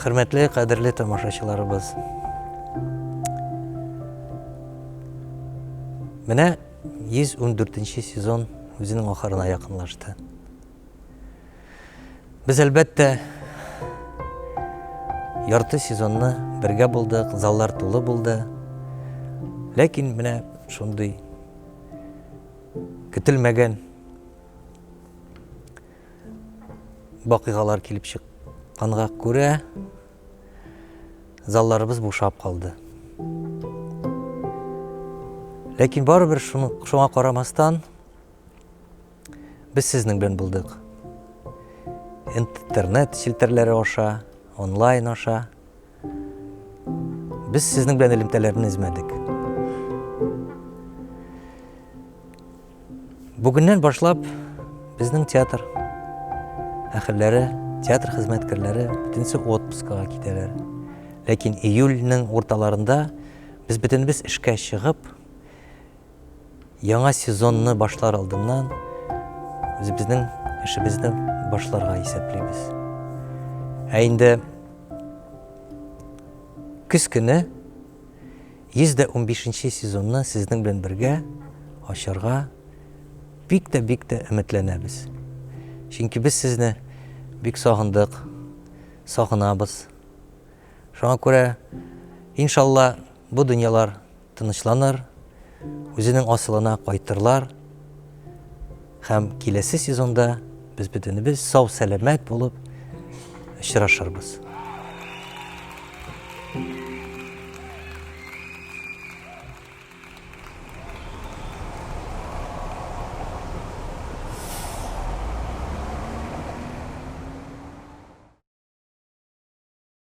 Хөрмәтле, кадерле тамашачыларыбыз. Менә 114 сезон үзенең ахырына якынлашты. Без әлбәттә ярты сезонны бергә булдык, заллар тулы булды. Ләкин менә шундый көтелмәгән вакыйгалар килеп чыкканга күрә залларыбыз бушап калды. Ләкин барыбер шуңа карамастан Без сезнең белән булдык. Интернет челтәрләре аша, онлайн аша. Без сезнең белән элемтәләрне өзмәдек. Бүгеннән башлап безнең театр әһелләре, театр хезмәткәрләре бөтенесе отпускага китәләр. Ләкин июльнең урталарында без бөтенебез эшкә чыгып, Яңа сезонны башлар алдыннан үзебезнең эшебезне башларга исәплибез. Ә инде көз көне 115 сезонны сезнең белән бергә ачарга бик тә бик тә өметләнәбез. Чөнки без сезне бик сагындык, сагынабыз. Шуңа күрә, иншалла, бу дөньялар тынычланыр, үзенең асылына кайтырлар һәм киләсе сезонда без бөтенебез сау-сәламәт булып очрашырбыз.